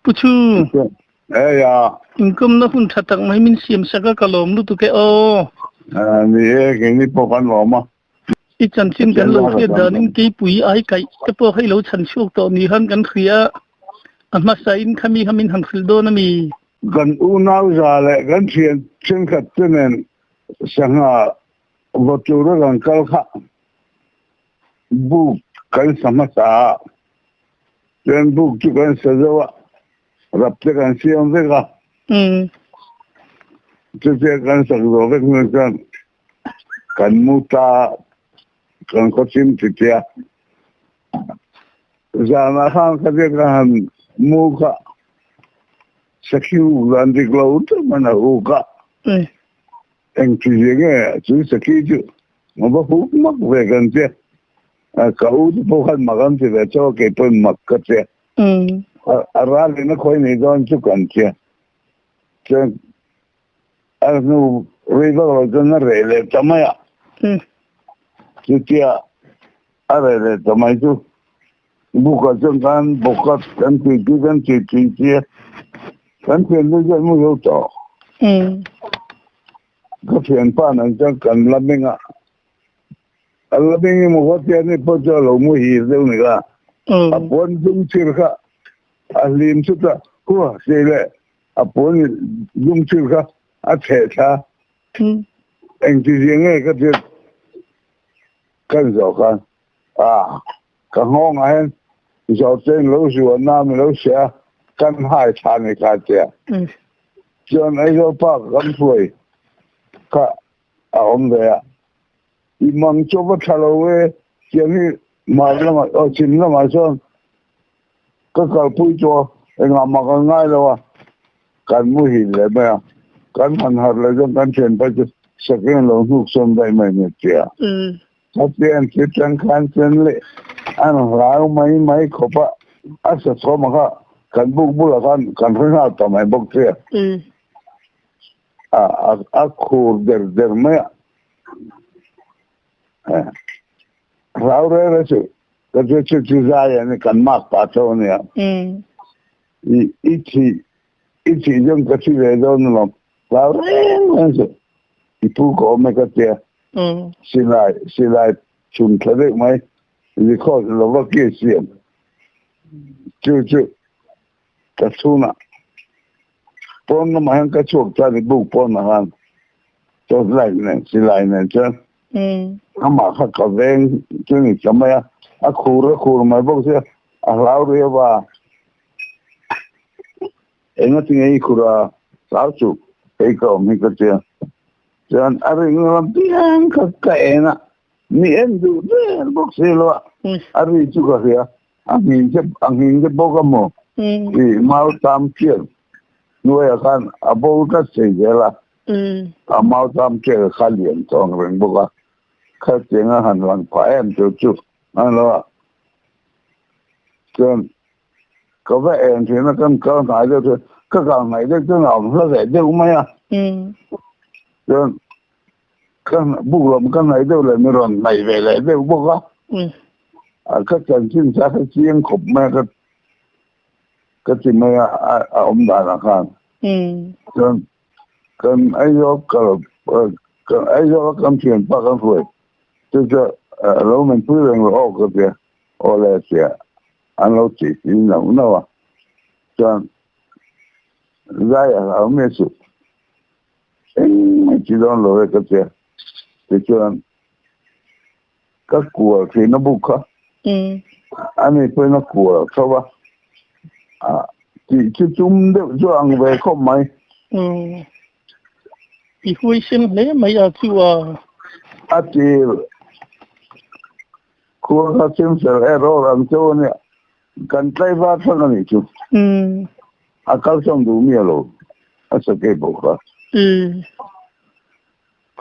Pu Chu. Eia. Inkawmna hun tha tak mai min siam sak a, ka lawm lutuk e aw. Ni e, keini pawh kan lawm a. I chanchin kan lo hriat danin keipui ai kaih te pawh kha i lo chhan chhuak tawh ni khan kan hria a, a hmasa in khami kha min han hrilh dawn a mi? Kan unau za leh kan thian thenkhat te nen sangha vaw tura kan kal kha buk kan sa hmasa a, chuan buk chu kan sa zo a, rap te kan siam vek a, chutia kan sak zawh vek hnu chuan Kan mu ta kan khawchim titia zanah khan ka te ka han mu kha sakhi huk dan dik lo tak man a huk a eng ti zia nge chu sakhi chu a va huk mak ve kan tia ka u te pawh khan mak an ti ve chauh a kei pawhin mak ka tia a ral in a khawi nei dawn chu kan tia chuan A hnu rei vak lo chuan a reh leh ta mai a. Chutia a reh leh ta mai chu bukah chuan khan bawkhat kan tui tui kan tui tui tui a, kan thiannu chuan mu zo tawh. Ka thianpa nen chuan kan la meng a, a la meng emaw ka tia ni pawh chu a lo muhil deuh ni kha. A puan dung thil kha a hlim chutah hua sei leh A pawn lung thil kha a chheh thla. Engti zia nge ka thil kan zawh khan a ka nghawng ah hian zawh te in lo zuan a mi lo hria a kan hai thla ni kha tia. Chuan Aizawl Park kan hruai kha a awm ve a. I mang chu va tha lo e tiang hi hmar lamah aw chhim lamah chuan Ka kalpui chu engah mah kan ngai lo a, kan muhil leh mai a, kan han harh leh chuan kan thianpa chu sakeng a lo hnuk sawn daih mai ni tia. Ka pian thil tang khan chuan leh an hlau mai mai khawp a, a sa chhawm a kha kan buk bulah khan kan hre nghal ta mai bawk sia. A khur der der mai a. Hlau reng reng suh. Ka chu chu chu zai a ni kan mak pah tho a nia. I i thih i thih chuan ka thi ve dawn alawm. Hlau reng reng suh. I pu ka awm e ka tia. Silai silai chhun thla deuh mai record lova ki siam. Chu chu ka chhunah pawn lamah hian ka chhuak ta a ni buk pawnah khan torch light nen silai nen chuan amah kha ka veng chu ni ta mai a, a khur a khur mai bawk sia a hlau riau a, engatinge i khur a hlau chu hei ka awm hi ka tia chuan a ring lam piang kha ka en a mi en duh ber bawk si lo a, a ri chu ka hria. A nghing te a nghing te bawk a maw? Ih mau tam tial hnuaiah khan a bo tlat thei zel a, a mau tam tial kha lian tawng reng bawk a, khatiang a han lang phah em tur chu a lo a. Chuan ka va en thin a, kan kal hnai deuh chuan ka kal hnaih deuh chuan a awm hla ve deuh mai a, chuan Ka buk lam ka hnaih deuh leh mi rawn hnaih ve leh deuh bawk a, a ka chanchin chu a hre chiang khawp mai a ka ka ti mai a a awm danah khan. Chuan kan Aizawl kal kan Aizawl a kan thianpa kan hruai chu chu a lo menpui reng rawh aw ka ti a, aw le tia an lo ti ti nauh nauh a, chuan zai a hlau mai suh. Engmah chi dawn lo e ka tia. Tichuan ka kual thin a buk kha. Ani pawhin a kual tho va. Tih chu tum deuh chu ang ve khawp mai. I huaisen hle mai a chu a. A tir khur kha chimfel erawh ang chauh a nia. Kan tlaivar thlang a nih chu. A kalsawn duh mi alo a sake bawk kha.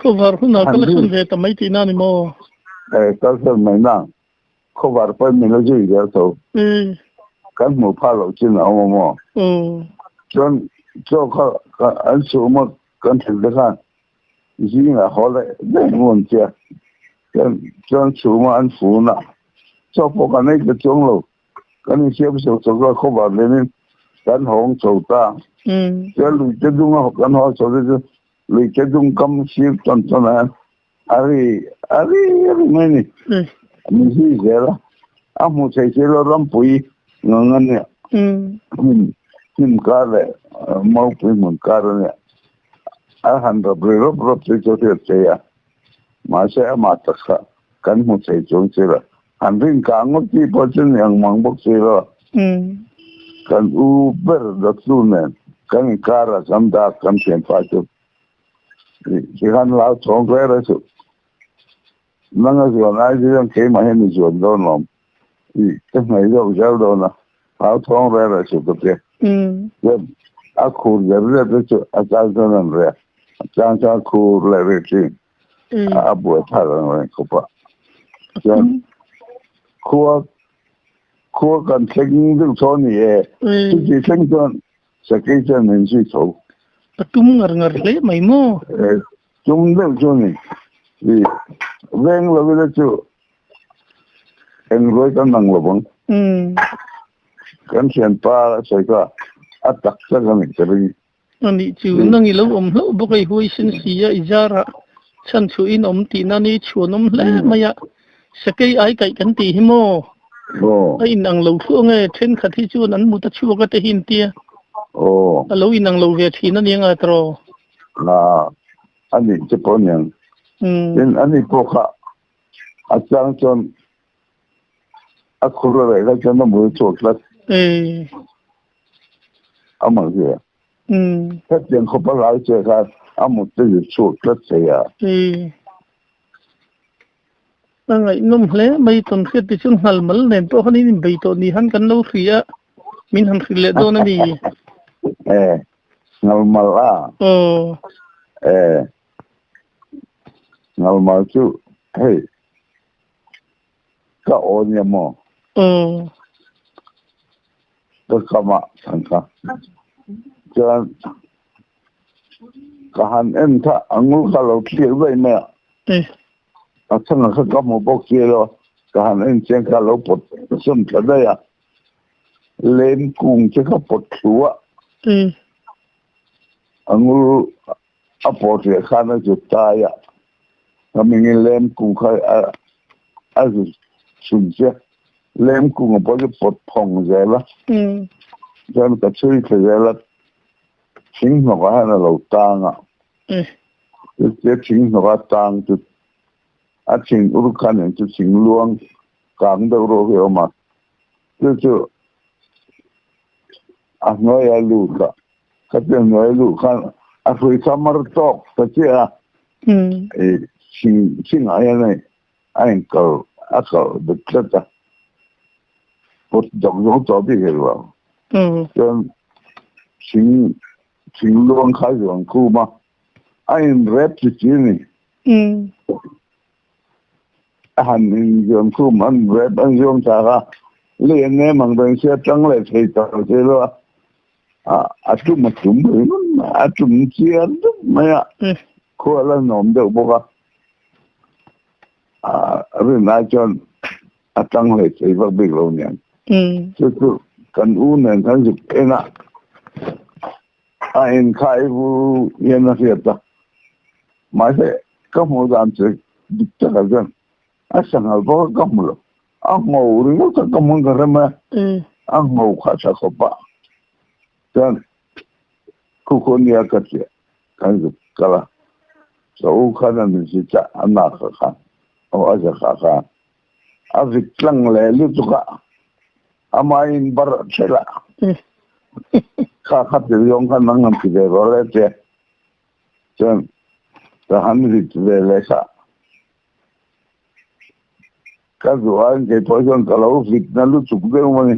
Khawvar hunah ka la sawn ve ta mai tihna ni maw? E, kalsawn mai na. Khawvar pawhin min la zui zel tho. Kan hmuh phah loh chin a awm a maw? Chuan chaw kha an chhum a kan thil te khan zingah haw leh daih ngun che a. Chuan chhum a an fun a, chaw pawh kan ei ta chuang lo. Kan insiam chho chho kha khawvar lenin. Kan hawng chho ta. Chuan lui te dung a kan haw chho te chu lui te dung kam sir tawn tawn ah hian a ri a ri a ri mai a ni. Min zui zel a, a hmu thei si lo rampui ngang a nia. Hnim hnim kar leh maupui hmun kar a nia. A han rap ri rawp rawp te chu hriat thei a, mahse amah taksa kan hmu thei chuang si lo. Han rin kah ngawt tih pawh chu ni ang mang bawk si lo. Kan u ber Dawtlu nen kan inkarah kan dak kan thianpa chu tikhan lau chhawng reng reng suh. Nang a zuan ai chu chuan keimah hian i zuan dawn lawm tih ka hnaih zawk zel dawn a, lau thawng reng reng suh ka tia. Chuan a khur zer zer te chu a chang chuan an reh a, a chang chuan a khur leh rih thin. A buai phak ang reng khawp a. Chuan khua khua kan thleng deuh thaw a ni e. Chuti thleng chuan sakei chuan min zui tho. A tum ngar ngar hle mai maw? E, tum deuh chu a ni. I veng lo ila chu eng ruai kan ang lo vang. Kan thianpa a sawi kha a tak tak a ni ka ring. A nih chu, nang i lo awm hlauh bawk a, i huaisen si a, i zarah chhan chhuah in awm tihna ni chhuan awm hle mai a, sakei ai kaih kan tih hi maw? A in ang lo thluah nge, thenkhat hi chuan an mut a chhuak a te hi in tia, a lo in ang lo ve thin a nia ngai tawh. A nih che pawh a niang. Tin, a ni pawh kha a chang chuan A khur a reh lai chuan a mui chhuak tlat. A mah zia. Hetiang khawp a rai che khan a mut te zir chhuak tlat thei a. A ngaihnawm hle mai tawn hriat te chuan nghal mal nen pawh khan in inbei tawh ni han kan lo hria a, min han hrilh leh dawn a ni. E, nghal mal a. Aw. E, nghal mal chu hei Ka aw nia maw? Aw. Ka kam ah khan kha. Chuan ka han en kha a ngul kha lo thlir daih mai a. A chhangah kha ka hmu bawk si lo. Ka han en chiang kha a lo pawt sawn thla daih a. Lem kung che kha pawt thlu a. A ngul a pawt leh khan a zut tai a. Ka mingin lem kung kha a zu chhun che lem kung a pawh chu pawt phawng zel a chuan ka chhui thla zel a thing hnawk ah hian a lo tang a chutia thing hnawk a tang chu a thing ur khan in chu thing luang kang deuh ruak hi a awm a chu chu a hnuai a lut a khatia hnuai a luh khan a hrui kha mar tawk ta chiah a Thing thingah hian hei a inkal a kal bet tlat a, pawt zawk zawk tawh bik hek lo. Chuan thing thing luang kha zuan khum a, a inrep chi chi a ni. A han inzuan khum an rep an zuam thlak a, lei an nem ang reng sia tang leh thei tawh si lo a. A tum a tum a tum chiar dup mai a, khua la nuam deuh bawk a, a rin ai chuan a tang hlei thei vak bik lo nen. Chu chu kan u nen kan zuk en a, a inkhai vu hian a hriat a, mahse ka hmuh dan che dik takah chuan a sanghal bawk a ka hmu lo. A ngho ringawt a ka hmun ka rem a, a ngho kha tha khawp a. Chuan khu khu nia ka tia kan zuk kal a, ka u khan a min si chah a nak ah khan aw a zak ah khan a vit tlang leh lutuk a, amah in bar a thelh a, kha kha ti zawng khan nang han ti ve rawh le tia chuan ka han vit ve leh kha. Ka duh a, kei pawh chuan ka lo vit na lutuk deuh mai.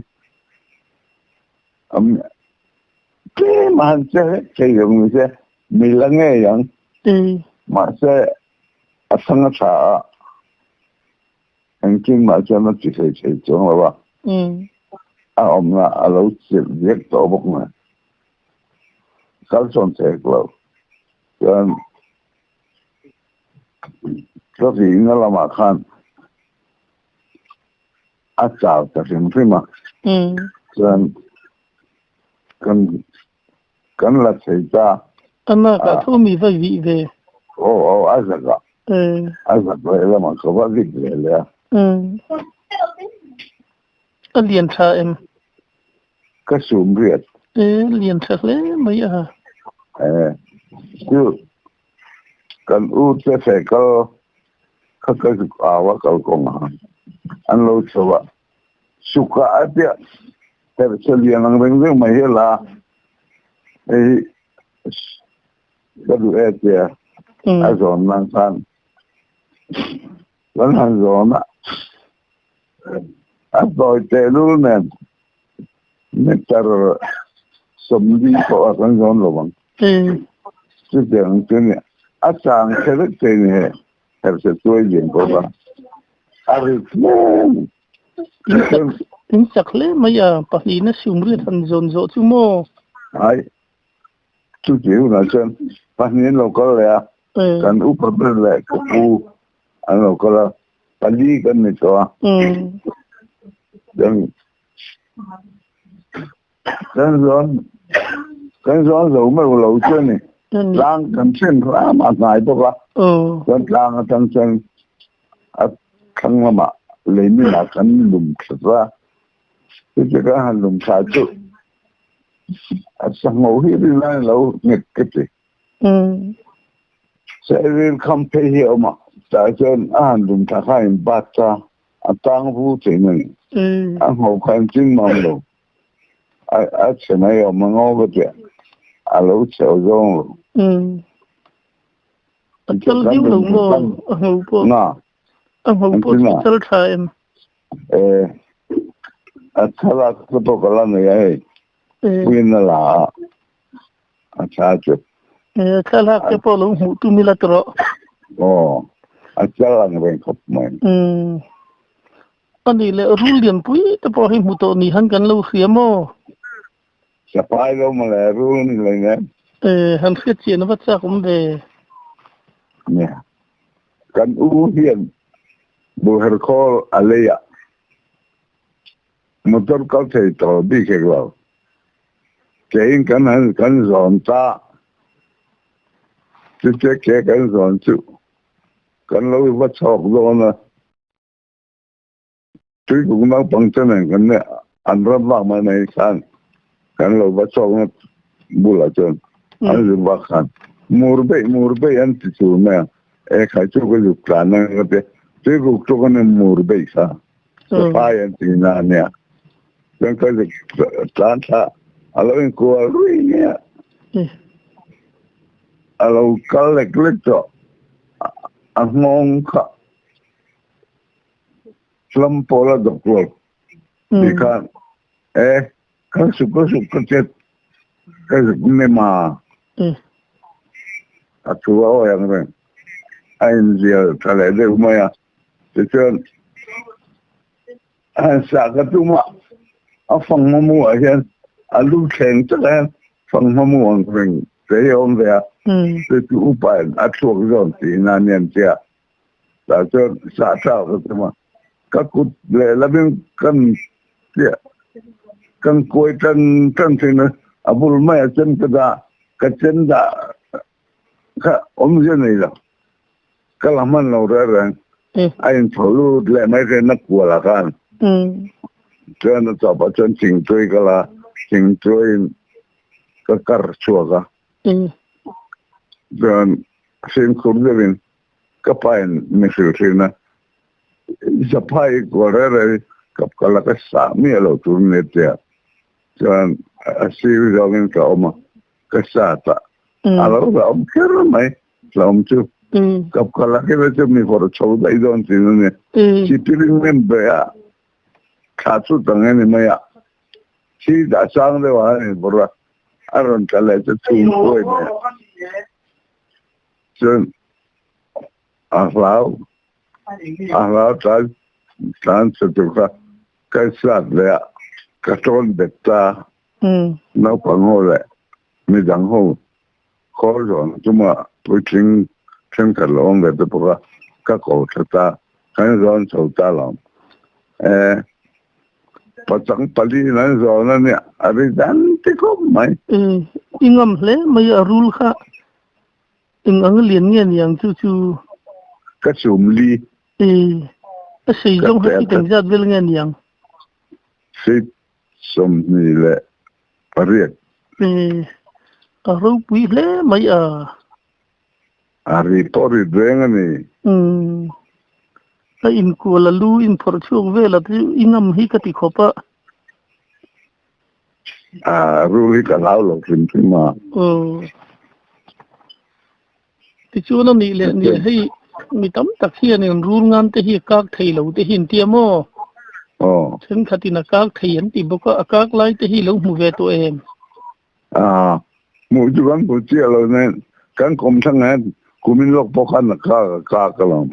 Tlem a han che hlek thei lo ni se, mi la ngei ang. Mahse, a chhang a tha a, engtin mah chuan a ti thei thei chuang lo a. A awmna a lo chilh viak tawh bawk nen, kal sawn thei hek lo. Chuan. Ka vihna lamah khan a chau ta hrim hrim a, chuan Kan kan la thei ta. A nak ah tho mi va vih ve. Aw aw a zak ah. A zak leh lamah ka va vit ve leh a. A lian tha em? Ka sum riat. E lian tha hle mai a. E chu kan u te fe kal kha ka zuk au a kal kawng a an lo chho a suka a tia herhse lian ang reng reng mai hi a la hei ka duh e tia a zawn nan khan kan han zawn a a tawi tehlul nen meter sawmli pawh a kan zawn lo ang chutiang chu ni a chang kher vek thei ni he herhse tuai lian pawh kha a rit hle ni. In chak hle mai a pahlihna siumriat han zawn zawh chu maw? Ai Chuti hunah chuan pahnih an lo kal leh a, kan upa ber leh ka pu an lo kal a, pali kan ni tawh a. Chuan kan zawn kan zawn zo meuh lo chu a ni. Tlang kan thlen hram a hnai bawk a, chuan tlang atang chuan a thlang lamah leiminah kan lum thlat a, chuti kan han lum thla chu A sangho hi rin lai lo nghet ka ti. Sairil kham phei hi a awm a, tah chuan a han dum thla kha in bat ta, a tang vu theih a ni. A ngho kha in chin mam lo, a chhe mai a awm a ngo ka tia, a lo chhe aw zawng lo. A chal viau lo maw a ngho pawh? A ngho pawh chu chal tha em? Eh, a thlalak te pawh ka la nei a hei. Puiin a la a, a thla chu. Eh, thlalak te pawh lo hmuh tum ila tawh rawh. Aw, a chal ang reng khawp mai. Umm, anih leh rul lianpui te pawh hei hmu tawh ni han kan lo hria maw? Sapai lo mawle rul ni lei nen. Eh, han hriat chian a va chak awm ve. Nia, kan u hian Buher khawl a lei a, motor kal thei tawh bik hek lo. Keiin kan han kan zawn ta, chutia ke kan zawn chu kan lo va chhawk dawn a. Tuikuk naupang te nen kan nih an ram vak mai mai khan kan lo va chhawkna bulah chuan an zuk vak khan mur beih mur beih an ti tur mai a. E khai chu ka zuk tlan ang ka ti. Tuikuk tluk an in mur beih kha. Safai an ti na ania. Chuan ka zuk tlan thla a lo in kual rui nia. A lo kal lek lek tawh. A nghawng kha hlam pawl a dawk lo. Ti khan e ka suk ka suk ka chet ka zuk nem a a thu a awi ang reng a inzial tha leh deuh mai a tichuan a han sah ka tum a a fanghma mu ah hian a lu thleng takah hian fanghma mu ang reng te hi a awm ve a chu chu upa in a thluak zawn tihna a ni an tia tah chuan sah thlak ka tum a ka kut lehlamin kan chiah kan kuai tan tan thin a a bul maiah chuan ka dah ka chen dah kha awmzia nei lo ka la hman lo reng reng a inthaw lut leh mai kha na kual ah khan chuan a chawpah chuan thingtuai ka la thingtuaiin ka kar chhuak a chuan fimkhur deuhin ka pain mi hrilh thin a Zaphai kual reng reng hi kap ka la ka sah miah lo tur ni tia chuan a sir zawngin ka awm a ka sat a a lo la awm kher mai hlawm chu kap ka la kher chu mi vawrh chho daih dawn thin a ni sipiring nem ve a thla chu tang a ni mai a thi dah sang deuh a ni vawrh a a rawn tla leh chu chhung kuai mai chuan A hlau a hlau tlan tlan chhe tur kha ka sat leh a ka tawn bet ta naupang ho leh midang ho khawl zawn chunga puitling thenkhat lo awm ve te pawh kha ka ko tha ta kan zawn chho ta lo e. Pachang pali in an zawn a nia, a ri dan ti khawp mai. I ngam hle mai a rul kha eng ang lian nge niang chu chu. Ka chum li. A sei zawng kha khi teng zat vel nge niang. Feet 28. A ropui hle mai a. A ri pawh rit reng a ni. Umm. A inkual a lu inphawrh chhuak vel a chu i ngam hi ka ti khawp a. A rul hi ka hlau lo hrim hrim a. Aw. Tichuan a nih leh nia hei mi tam tak hian in rul ngan te hi a kak thei lo te hi an tia maw? Aw. Thenkhatin a kak thei an ti bawk a, a kak lai te hi lo hmu ve tawh em? A hmuh chu kan hmu chiah lo nen kan kawm thlang hian kumin lawk pawh khan a kak a kak alawm.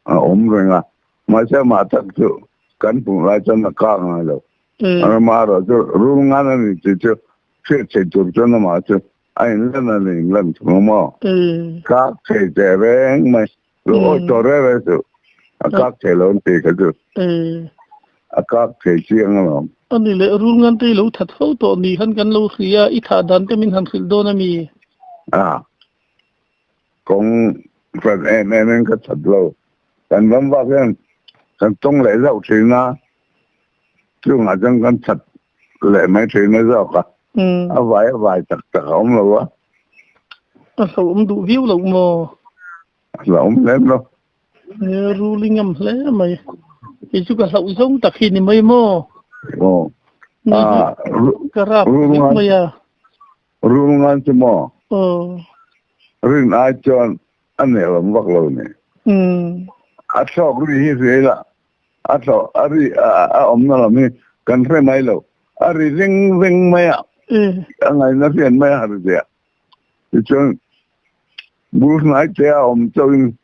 A awm reng a, mahse amah tak chu kan hmuh lai chuan a kak ngai lo. Amaherawh chu rul ngan a ni tih chu hriat theih tur chuan amah chu a inlan a ni inlan thung a maw? Kak thei teh reng mai, lo awi tawh reng reng suh, a kak thei lo an tih kha chu a kak thei chiang alawm. A ni leh rul ngan te i lo that fo tawh ni khan kan lo hria a, i thah dan te min han hrilh dawn a mi? A, kawng hran em em in ka that lo, kan ram vak hian kan tawng leh zauh thin a, chungah chuan kan that leh mai thin a zawk a, a vai a vai tak tak a awm lo a. A hlauhawm duh viau loh maw? A hlauhawm lem lo. Nia ruling am hle mai. Kei chu ka hlauh zawng tak hi ni mai maw? Aw. A ka rap vek mai a. Rul ngan chu maw? Aw. Rin ai chuan a nelawm vak lo ni. A thlawk ri hi hria ila a thlawh a ri a awmna lam hi kan hre mai lo. A ri ring ring mai a, a ngaihna hriat mai a har zia. Tichuan bul hnai te a awm chauhin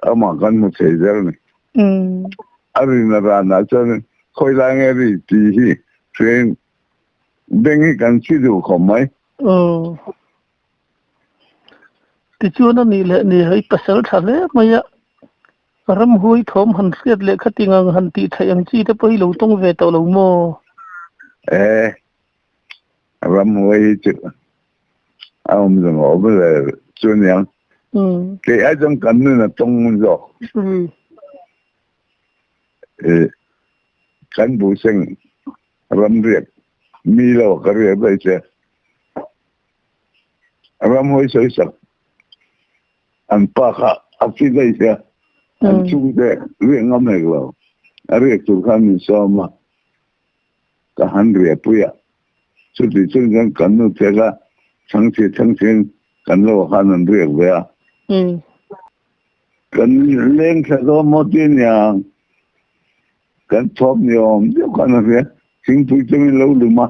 amah kan hmu thei zel a ni. A rina ranah chuan khawi lai nge ri tih hi hriain beng hi kan chhi duh khawp mai. Tichuan a nih leh ni hei pasal tha hle mai a. Ramhuai thawm han hriat leh khating ang han tih theih ang chi te pawh hi lo tawng ve tawh lo maw? E, ramhuai hi chu a awm zawng a awm le chu aniang. Kei ai chuan kan nun a tawng zawk. E, kan buhseng ramriak mi lo ka riak daih che. Ramhuai sawi sak An pa kha a thi daih sia, an chhungte riah ngam hek lo. A riak tur khan min sawm a, ka han riahpui a. Chuti chung chuan kan nu te kha chhangchhe chhangchhein kan lo khan an riak ve a. Kan leng thla dawn maw ti aniang, kan thawm ni awm deuh khan a hria, thingpui chu min lo lum a.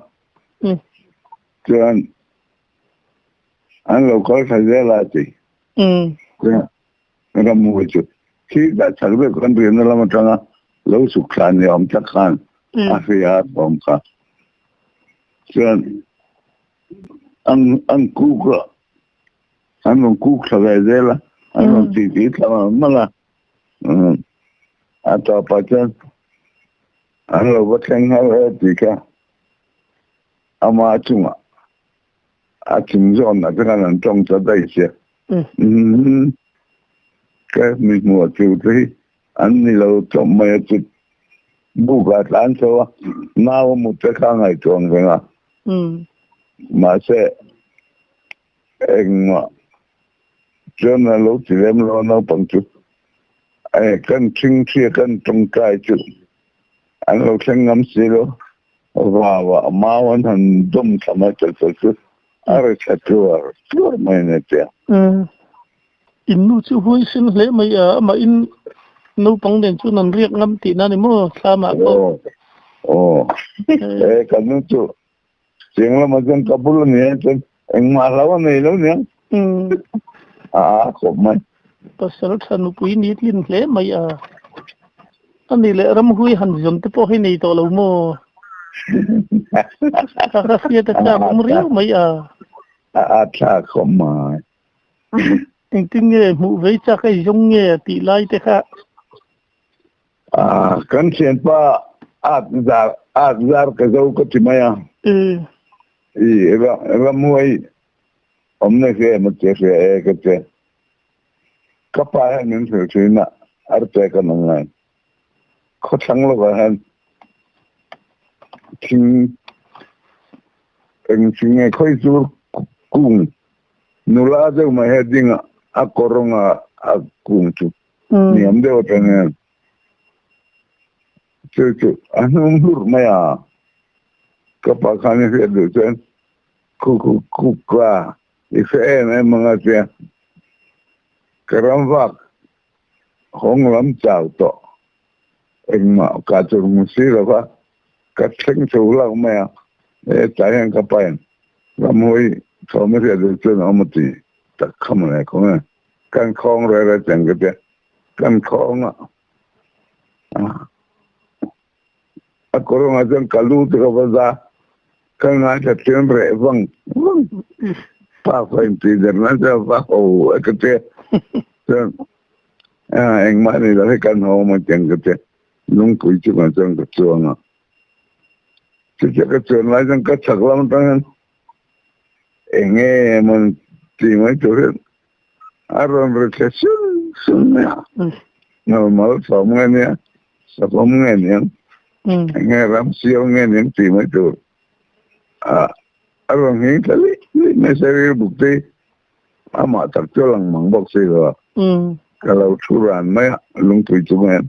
Chuan An lo kal tha zel a ti. Rammu chu khi dah chak deuh kan rianna lam atanga lo suk thla ni awm tak khan a hria a thawm kha. Chuan an an kuk a, an rawn kuk thla ve zel a, an rawn ti ti thla malh malh a. A tawpah chuan an lo va thleng nghal e tih kha ama chungah a chung zawnah te khan an tawng ta daih sia. Umm ka mi hmuh tur te hi an ni lo tawp mai a chu buk ah tlan chho a nau a mut te kha a ngaihtuah ang reng a mahse engmah chuan a lo ti lem lo a naupang chu kan thingthia kan tawngtai chu an lo thleng ngam si lo. Vau ah mau an han dawm thla mai tel tel chu a ri thla tluar tluar mai a ni tia. In nu chu huaisin hle mai a, amah in naupang nen chuan an riak ngam tihna a ni maw thlamah pawh. Aw, e kan nu chu cheng lamah chuan ka bul a ni a chuan engmah hlau a nei lo nia. A a khawp mai. Pasal tha nupui ni tlin hle mai a. A nih leh ramhui han zawn te pawh hi nei tawh lo maw? Ka ka hriat a chak awm riau mai a. A a thlak khawp mai. Engtin nge hmuh vei chak a i zawng nge tih lai te kha. A kan thianpa. At zar at zar ka zo ka ti mai a. I ramhuai awmna hria emaw che hria e ka che. Ka pa hian min hrilh thin a, arte kan awm ngai. Khawthlang lovah hian thing eng thing nge khawi chu kung nula deuh mai hi a ding a, a kawrawng a a kung chu hniam deuh atang hian chu chu a hnung hlurh mai a. Ka pa khan i hriat duh chuan khu khu kukla i hre em em ang a tia. Ka ram vak hawng lam chau tawh engmah ka tur hmu si lo va, ka thleng chho hlauh mai a. Hetah hian ka pain ramhawi thawm i hriat duh chuan a awm a ti tak kha mawle khawnge kan khawng rel a cheng ka tia kan khawng a. A kawrangah chuan ka lu te ka va za, ka ngaithla thin reh vang vang. Pa khaw intih der nan chuan va ho e ka tia. Chuan engmah ni lo hi kan ho awm ang ka tia. Lungpui chungah chuan ka chuang a. Chutia ka chuan lai chuan ka chhak lam atang hian eng nge maw ti mai tur hian a rawn ri thla sun sun mai a. Normal thawm nge nia, savawm nge niang, eng nge ramsial nge niang tih mai tur a a rawn nghing thla lih lih mai se rilbuk te hi amah tak chu a lang mang bawk si lo a. Ka lo thu ran mai a, lungpui chung hian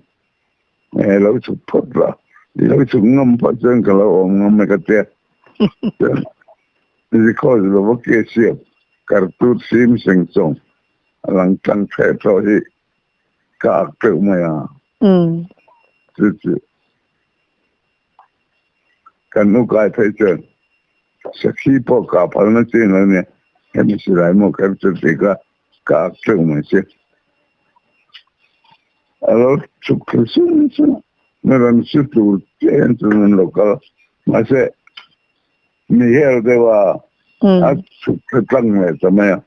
e lo chhuk phawt la, i lo chhuk ngam phawt chuan ka lo awm ngam e ka tia. Chuan Zikhaw Slovakia siam Kartut Sim Seng Chong a lang tlang thleh thlawh hi ka ak teuh mai a. Chu chu kan u kai phei chuan sakhi pawh kah phalna chin a nia, hemi silai maw kher chu tih kha ka ak teuh mai si. A lo chhuk thlu sung sung a, mi rawn su tur che hian chuan an lo kal a, mahse mi hel deuh a, a chhuk thlu tlang leh ta mai a.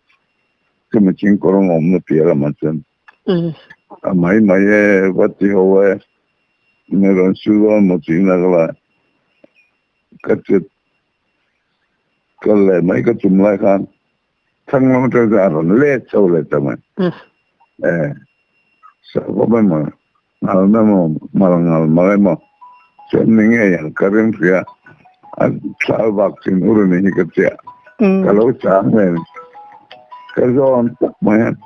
Chumi chingkawr ang awmna piah lamah chuan a mai mai e, va ti ho e, mi rawn su dawn maw tih nak lai ka chet kal leh mai ka tum lai khan thlang lam atang chuan a rawn let chho leh ta mai. E, savawm emaw, ngal emaw, mal ngal mal emaw chuan ni ngei ang ka ring hria a thla vak thin ur ni hi ka chiah ka lo chang ve ni ka zawn tak mai hian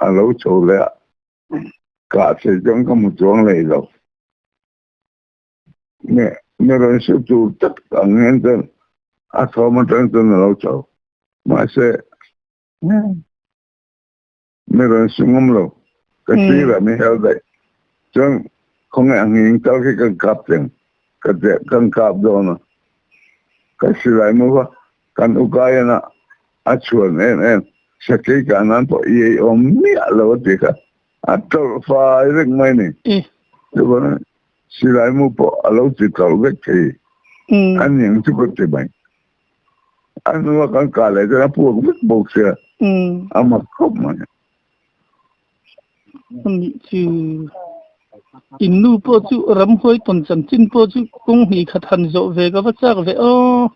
a lo chho leh a kah thei chuan ka hmu chuang leh lo mi mi rawn hre tur tak ang hian chuan a thawm atang chuan a lo chho mahse Mi rawn sung awm lo. Ka sirah mi hel daih. Chuan khawnge a nghing tal khi kan kap teng. Ka che kan kap dawn a. Ka silai mu va kan ukai in a a chhuan em em. Sakei kah nan pawh i ei awm miah lo a ti kha. A tawlh fai vek mai ni. Chuvangin silai mu pawh a lo ti tawlh vek thei. A ning chu ka ti mai. A hnua kan kah leh chuan a puak vek bawk sia, a mak khawp mai. Anih chu in nu pawh chu ramhuai tawn chanchin pawh chu kawng hnih khat han zawh ve ka va chak ve aw.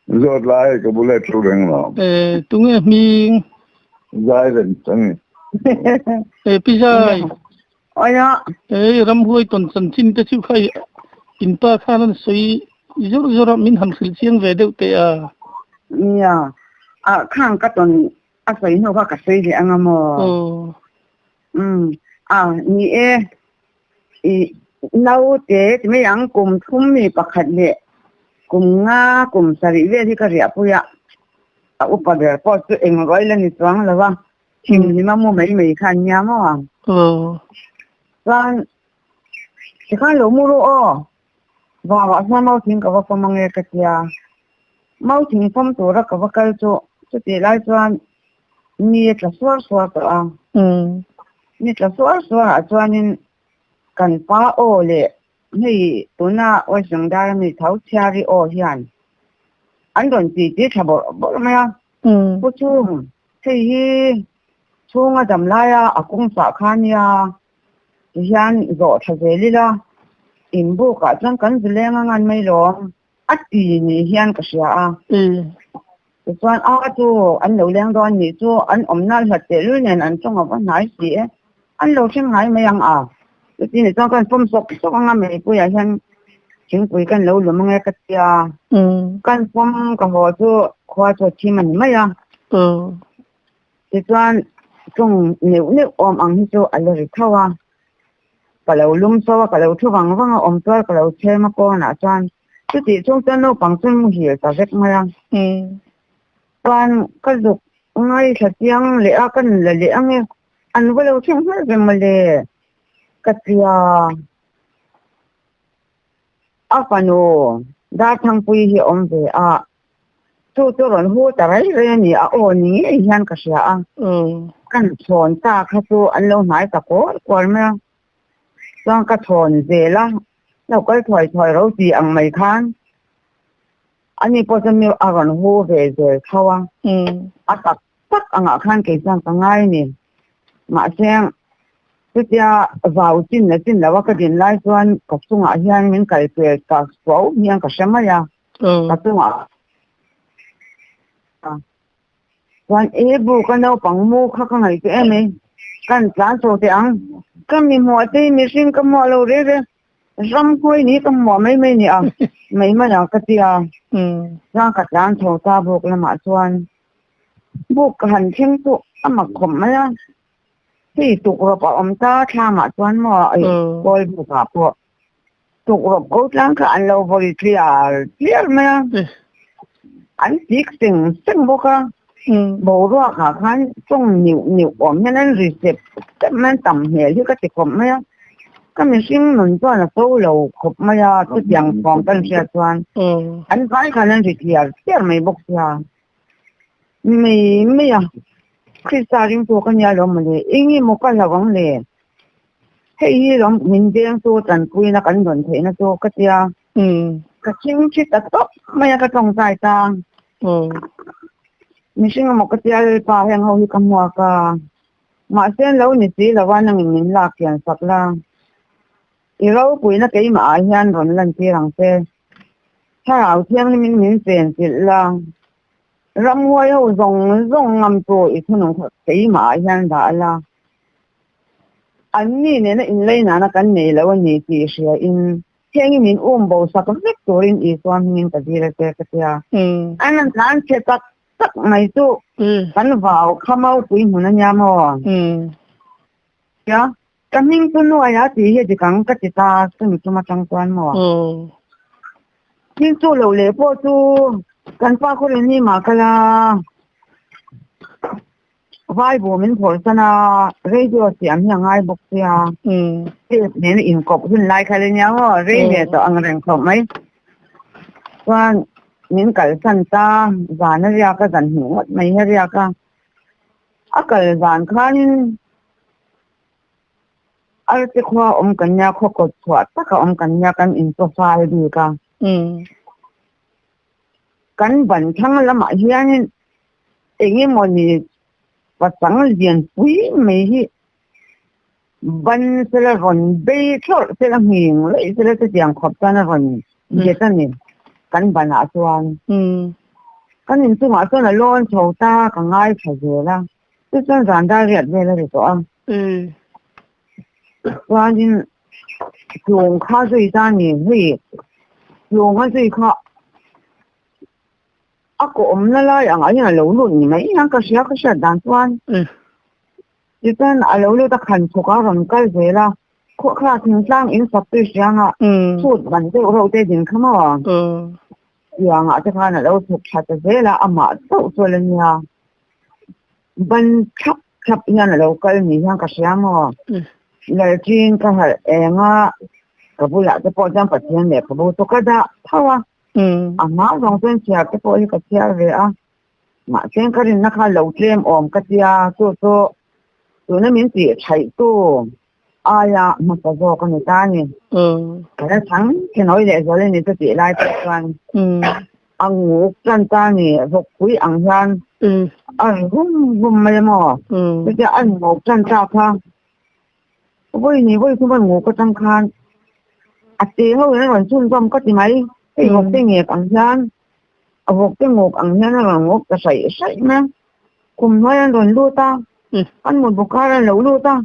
Zawt lai hei ka bula thu reng lo. E tunge hming? Zai reng chang i. E pi Zai. Aia. Ei ramhuai tawn chanchin te chu khai in pa khan an sawi zawr zawr a min han hrilh chiang ve deuh teh a. Nia, a khang ka tawn a sawi hnu kha ka sawi leh anga maw? Aw. Umm a ni e, i naute ti mai ang kum thum mi pakhat leh kum nga kum sarih vel hi ka riahpui a, a upa ber pawh chu eng ruai la ni chuang lo a. Thim hlim a mu mai mai kha an nia maw ang. Chuan tikhan lo mu rawh aw. Vangah chuan mau thing ka va fawm ange ka tia. Mau thing fawm tura ka va kal chu chutih lai chuan mi a tla suar suar tawh a. Mi tla suar suar ah chuanin kan pa aw leh hei tuna West Bengal mi tho chhiari aw hian an rawn ti ti thla bawrh bawrh mai a. Pu Chhung, hei hi chhunga dam laia a kawng chah kha nia. Tihian zawh tha zel ila, inbukah chuan kan zu leng a ngan mai lawm a ti ni hian ka hria a. Tichuan a chu an lo leng dawn nih chu an awmna hlat tehlul nen an tawng a va hnai si e, an lo thleng ngai mai ang a. Chuti nih chuan kan pawm sawk sawk ang a, meipuiah hian thingpui kan lo lum ang e ka tia. Kan pawm ka haw chu khua chu a thim a ni mai a. Tichuan tawng neuh neuh awm ang hi chu a la ri tho a. Ka lo lum so a, ka lo thu vang vang a, awm tual ka lo chhem a kawnah chuan chutih chhung chuan naupang chu muhil ta vek mai a. Chuan ka zuk ngaithla chiang leh a, ka la leh ang e, an va lo thleng hmel ve mawle ka tia. A fanu Darthangpuii hi a awm ve a, Chu chu rawn hu ta rei rei a ni a, aw ni ngei hian ka hria a. Kan chhawn ta kha chu an lo hnai ta kual kual mai a, chuan ka chhawn zel a, lo kal thuai thuai ro ti ang mai khan ani pawh chu mi a rawn hu ve zel tho a, a tak tak angah khan kei chuan ka ngai a ni. Mahse chutia vau chin leh chin loa ka din lai chuan ka chungah hian min kal pel ta suau hian ka hre mai a. Ka chungah chuan e bu ka naupang mu kha ka ngaihtuah em e kan tlan chho teh ang ka mi hmuah te hi mihring ka hmuah lo reng reng ram hawi ni ka hmuah mai mai ni a mai mai ang ka tia chuan ka tlan chho ta buk lamah chuan buk ka han thleng chu a mak khawp mai a hei tukrawp a awm ta thlamah chuan maw kawl bukah pawh. Tukrawp ko tlang kha an lo vawi tliar tliar mai a, an chik seng seng bawk a, boruakah khan tawng niuh niuh awm hian an ri sep sep mai a, tam hmel hi ka ti khawp mai a, ka mihring nun chuan a so lo khawp mai a, chutiang thawm kan hriat chuan an vai khan an ri tliar tliar mai bawk sia. Mai mai a, Krista ringtu ka nia lo mawle, eng emaw ka hlauh ang le? Hei hi lawm min veng chu tanpuina kan rawn theihna chu ka tia. Ka thing thi ta tawp mai a ka tawngtai ta. Mihring emaw ka tia Lalpa heng ho hi ka hmuak a. Mahse an lo ni si lo a nangin min lak kian sak la. I ropuina keimah ah hian rawn lantir ang che. Thlarau Thianghlimin min chenchilh la. Ramhuai ho zawng zawng ngam chu i thunung kha keimah ah hian dah la. An ni nena inlei nana kan nei lo a ni tih hria in heng i min um bo sak vek turin Isua hmingin ka dil a che ka tia. An han tlan chhe tak tak mai chu kan vau kha maupui hmun a nia maw? Tia ka hming chu nuai a tih hi a dik ang ka ti ta chumi chum atang chuan maw? Thil chu lo leh pawh chu kan pa khaw ni mah kala. Vai bu min phawrh san a, radio siam hi a ngai bawk sia. Tape nen a inkawp hun lai kha la nia aw, rei ve tawh ang reng khawp mai. Chuan min kalsan ta, zan a riak a, zan hnih ngawt mai hi a riak a. A kal zan khanin Alte khua awm kan nia, khaw kawt chhuah taka awm kan nia, kan inchaw fal bik a. Kan ban thlang lamah hianin eng emawni pachang lian pui mai hi ban sela rawn bei thlawrh sela nghing laih sela chutiang khawp chuan a rawn bet a ni kan banah chuan. Kan inchungah chuan a lawn chho ta ka ngai tha zel a, tichuan zan dar riat vel a ri tawh a. Chuanin tlawng kha zui ta ni hei tlawng a zui kha a kawmna lai angah hian a lo lut ni mai hian ka hria ka hriat dan chuan tichuan a lo lut a khan chhawk a rawn kal zel a khawhthla thingtlang in sak tui hrianga chhut ban deuh reuh te din kha maw tiangah te khan a lo chhuk tha ta zel a amah chauh chu a la nia ban thlap thlap hian a lo kal ni hian ka hria maw Lalchin ka harh eng a ka bulah te pawh chuan Pathian lehkhabu chu ka dah tho a. A hma zawng chuan chhiar te pawh hi ka chhiar ve a, mahse ka rinna kha lo tlem awm ka tia, chu chu tuna min tih thaih tu aia hmasa zawk a ni ta a ni. Ka la chhang thinawi leh zual a ni chu tih lai pawh chuan a nguk tan ta a ni, vawkpui ang hian a ri hum hum mai a maw? Chutia a nguk tan ta kha. Vawi ni vawi thum an nguk atang khan a te ho in a rawn chhunzawm ka ti mai. Hei vawk te ngek ang hian a vawk te nguk ang hian a rawn nguk ta hraih hraih mai a. Kum hnuai an rawn lut a, an mutbu kar an lo lut a,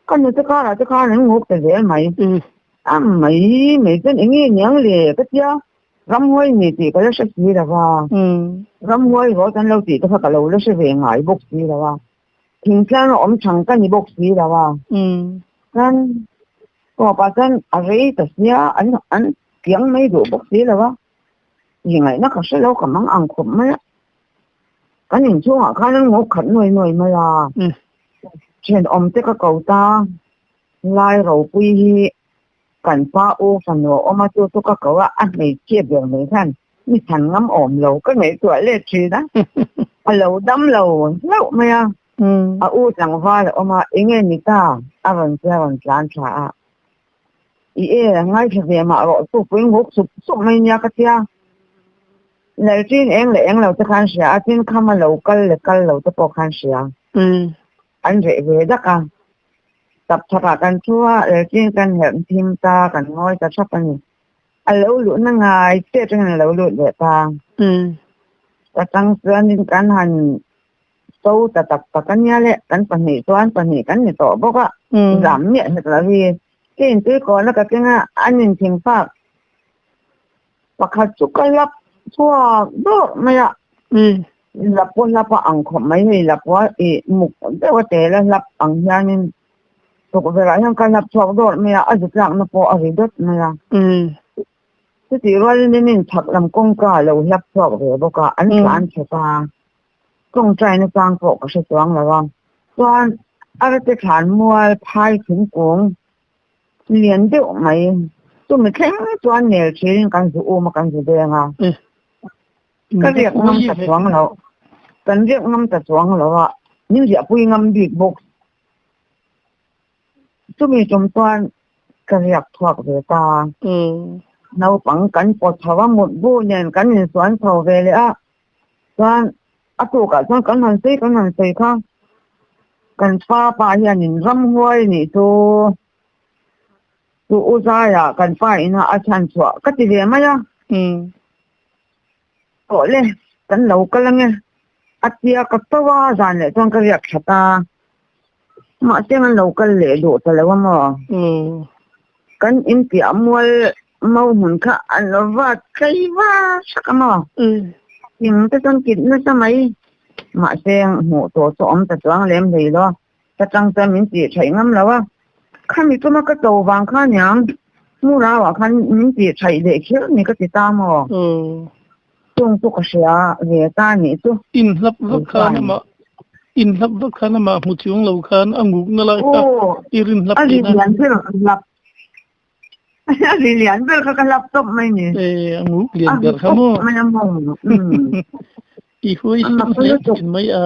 ka nute karah te khan an nguk ta zel mai. A mai mai chuan eng nge niang le ka tia ramhuai ni tih ka la hre si lo va, ramhuai rawt an lo tih te kha ka lo la hre ve ngai bawk si lo a. Thingtlang a awm chhang ka ni bawk si lo a. Chuan tawpah chuan a rei ta sia an an piang mai duh bawk si lo a. Ingaihna ka hre lo ka mang ang khawp mai a. Kan inchhungah khan an ngawk khat nuai nuai mai a. Thenawm te ka ko ta lai ropui hi kan pa u fanu a awm a chu chu ka ko a, a hmeichhia ber mai khan mi chhan ngam awm lo ka ngaihtuah let thin a, a lo dam lo hlauh mai a, a u tlangval a awm a, enge ni ta a rawn che a rawn tlan tha a, i e ngaithla ve mah rawh chu pui nguk sup sup mai nia ka tia, Lalṭin eng leh eng lo te khan hria a, tin khama lo kal leh kal lo te pawh khan hria. An reh ve dak a. Tap chhakah kan thu a, Lalṭin kan herh thim ta, kan ngawi ta thap a ni. A lo luhna ngai chiah atangin a lo lut leh ta. Ka tang chuanin kan han so ta tak tak a nia le, kan pahnih chuan pahnih kan ni tawh bawk a, zam miah hek lo hi. Ke intui kawhna ka keng a, an inthingfak. Pakhat chu ka lap chhuak dawrh mai a, lapua hlap a ang khawp mai hei lapua ih muk deuh a tel a hlap ang hianin tukverh ah hian ka hlap chhuak dawrh mai a, a zu tlakna pawh a ri dawt mai a. Chutih rualin in inchhak lam kawngka a lo hlap chhuak ve bawk a, an tlan chhawk a, tawngtaina chang pawh ka hre chuang lo a. Chuan Arte thlan mual phai thingkung Lian deuh mai. Chumi thleng chuan nel thin kan zu um a kan zu deng a. Ka riak ngam ta chuang lo. Kan riak ngam ta chuang lo a. Min riahpui ngam bik bawk. Chumi tum chuan ka riak chhuak ve ta. Naupang kan pawt chho a mutbu nen kan insuan chho ve leh a. Chuan a tukah chuan kan han sawi kan han sawi kha kan pa pa hianin ramhuai nih chu chu u zaiah kan pa ina a chhan chhuah ka ti ve mai a. Tawh le kan lo kal ange a tia ka to a zan leh chuan ka riak that a mahse an lo kal leh duh ta lo a maw. Kan inpiah mual mau hmun kha an vat tlei va sak a maw? Thing te chuan kit nasa mai. Mahse hmuh tawh chu awm ta chuang lem hlei lo. Ka tang chuan min tih thaih ngam lo a. Khami tuma ka to vang kha aniang Murau ah khan min tih thaih leh kher ni ka ti ta maw? Chung chu ka hria ve ta nih chu. Inhlap vak khan amah inhlap vak khan amah hmu chuang lo khan a ngukna lai kha i rin hlap tihna. A ri lian ber hlap a ri lian ber kha ka hlap tawp mai ni. E a nguk lian ber kha maw. Mai a maw. I huai sin hle thin mai a.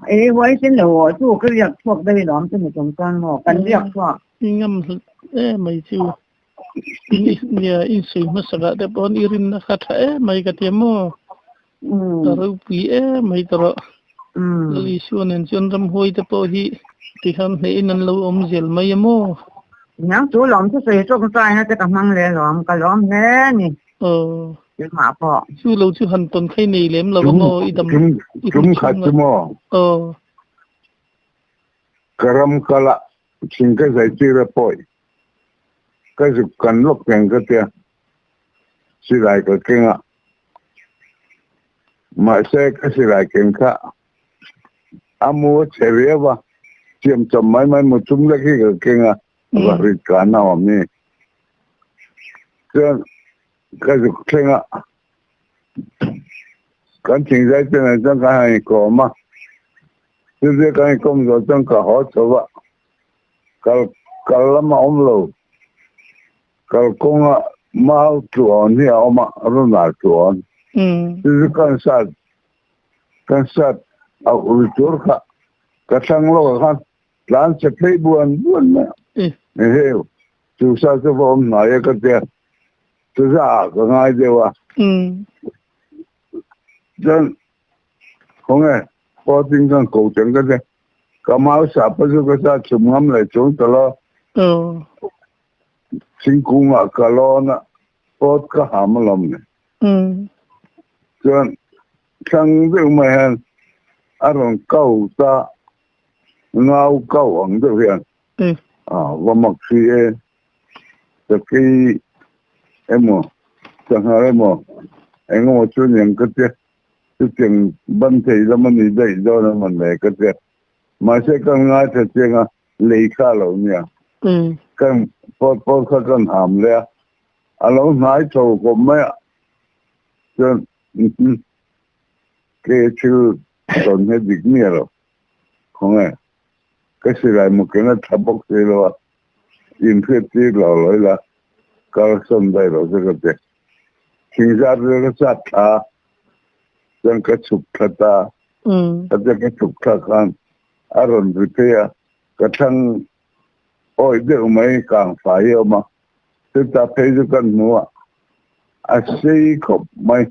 E huai sin lo aw chu ka riak chhuak daih lawm chu mi tum chuan maw kan riak chhuak. I ngam hle mai chu. Nia insawi hmasakah te pawh i rinna kha tha em mai ka ti a maw? Ka ropui em mai ta rawh. Lal Isua nen chuan ramhuai te pawh hi tikhan hnehin an lo awm zel mai a maw? Niang chu lawm chu sawi tawngtaina te ka hmang leh lawm, ka lawm hle a ni. Aw. Keimah pawh. Chu lo chu han tawn khai nei lem lo a maw i dam i hun khat chu maw? Aw. Ka ram kal a, thing ka zai tir a pawi. Ka zuk kan lawk reng ka tia, silai ka keng a, mahse ka silai keng kha a mu a chhe riau a, siam chawp mai mai mu thum lek hi ka keng a, va rit kan a awm ni. Chuan ka zuk thleng a, kan thingzai te nen chuan kan han inkawm a, chutia kan inkawm zawh chuan ka haw chho a. Kal kal lam a awm lo. Kal kawnga mau tluan hi a awm a, rawn tluan. Chu chu kan sat kan sat auh ri tur kha ka thlang lawkah khan tlan chhe phei buan buan mai a. Eheu, chu sa chu va awm hnai a ka tia, chu za ah ka ngai deuh a. Chuan khawnge pawh tin kan ko cheng ka tia. Ka mau sa pa chu ka sa chhum ngam leh chuang ta lo. Thingkungah ka lawn a, pawt ka ham alawm ni. Chuan thlang deuh mai hian a rawn kau ta, ngau kau ang deuh hian va mak si e, sakei emaw sangha emaw engemaw chu niang ka tia, chutiang ban thei lam a ni daih dawn emaw le ka tia. Mahse kan ngaithla chiang a, lei kha a lo nia. Kan pawt pawt kha kan ham leh a, a lo hnai chho khawp mai a, chuan ke thil tawn hi a dik miah lo. Khawnge ka silai maw keng a tha bawk si lo a, inhriat tir lo lo ila kalsawn daih lo se ka ti. Thingzar chu ka chat thla a, chuan ka chhuk thla ta a, khatia ka chhuk thla khan a rawn ri phei a, ka thlang awih deuh mai kang fai hi a awm a, chutah phei chu kan hmu a, a sei khawp mai,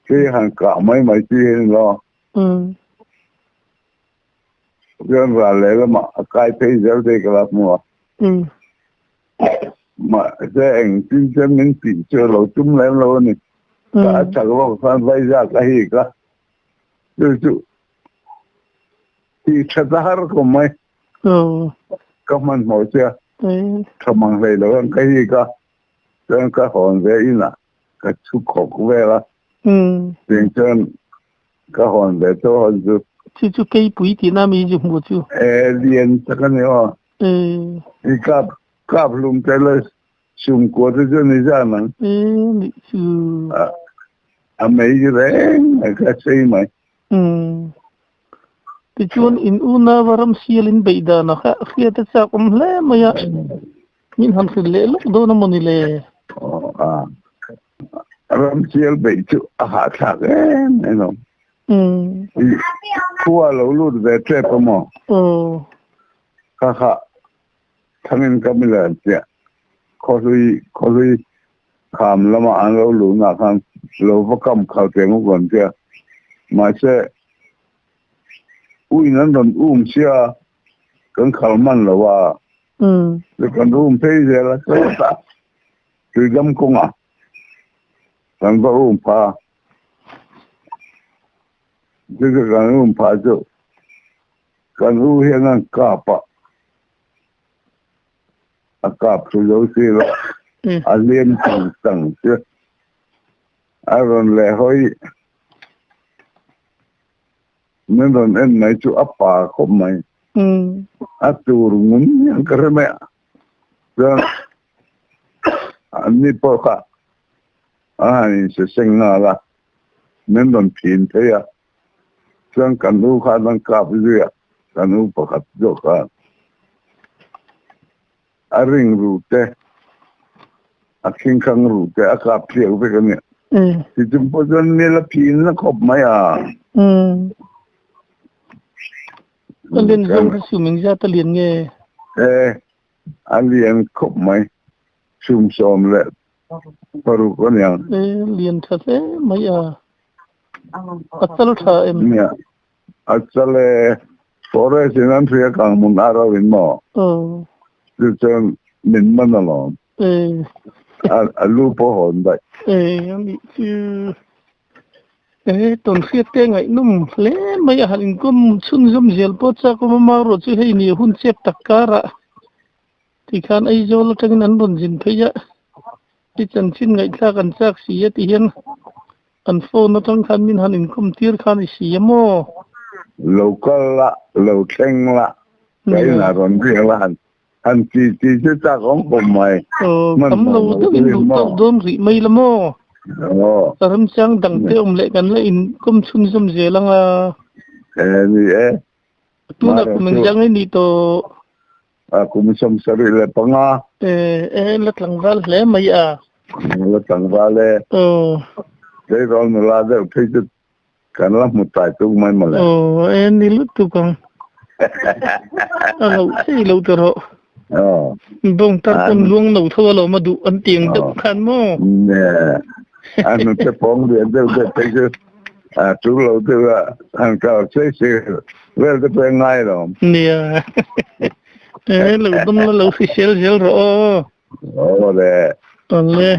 sei han kah mai mai chi hi a ni lo. Chuan ral lehlamah a kai phei zel thei ka la hmu a. Mahse engtin che min tih chu a lo tum lem lo a ni. Ka a chak lawk khan vaizak a hik a, chu chu tih that a har khawp mai. Ka hmanhmawh che a, tha mang hlei lo ang ka hik a, chuan ka hawn ve inah ka chhu khawk vel a, tiang chuan ka hawn ve tawh hawn chu. Chu chu keipui tihna mi chu hmuh chu. E lian tak a ni aw. I kap kap hlum te la sum kua te chu ni zan ang. E ni chu. A mei reng mai kha sei mai. Tichuan in unau a ram sial in beih dan a kha hriat a chak awm hle mai a. Min han hrilh leh lawk dawn a maw ni le? Aw a ram sial beih chu a hahthlak em em ang. Khua lo lut ve tep a maw? Kha kha thangin ka mi le chiah khawhlui khawhlui kham lama an lo luhna khan lo va kam khal teh ngawt an tia. Mahse uin an rawn um sia kan khal man lo a. Kan um phei zel a chutah tuidam kawngah kan va um pha. Chu chu kan um pha chu kan u hian an kap a, a kap thu zo si lo, a lian tang tang chu a rawn leh hawi min rawn en mai chu a pa khawp mai, a tur ngun hian ka hre mai a, chuan anni pawh kha a han insaseng nghal a, min rawn phin phei a, chuan kan nu khan an kap zui a, ka nu pakhat zawk khan a ring ru te, a khingkhang ru te a kap tliak vek a nia. Tichung pawh chuan mi la phin na khawp mai a. A lian zawng kha sum engzat a lian nge? E, a lian khawp mai, sum 16 a niang. E, lian tha hle mai a. A chal tha em? Nia, a chal e. Forest in an hria kang hmun a ro in maw? Aw. Chu chuan min man alawm. E. A lu pawh hawn daih. E, a nih chu. E, tawn hriat te ngaihnawm hle mai a han inkawm chhunzawm zel pawh chak awm a, marawh chu hei ni hun chep tak karah Tikhan Aizawl atangin an rawn zin phei a, i chanchin ngaihthlak an chak si a ti hian an phone atang khan min han inkawm tir khan i si a maw? Lo kal la, lo thleng la, ka inah rawn riak la han han ti ti chu chak awm khawp mai. Aw, tam lo deuhin duh tawk dawn rih mai la maw? Aw. Ka remchang dangte awm leh kan la inkawm chhunzawm zel ang a. E ni e. Tunah kum engzah nge nih tawh? Kum 75. E, la tlangval hle mai a. La tlangval e. Aw. Tleirawl nula deuh phei chu kan la hmu tlai tuk mai mawle. Aw, e ni lutuk ang. A loh thei lo ta rawh. Aw. Bawng tar pawn luang no tho alawm a duh an ti ang deuh khan maw? Ne. A hnute pawng lian deuh deuh phei chu. A tul lo deuh a, han kal sei sei vel te pawh ngai lo. Nia. E lo dam la lo hrisel zel rawh aw. Aw le. Aw le.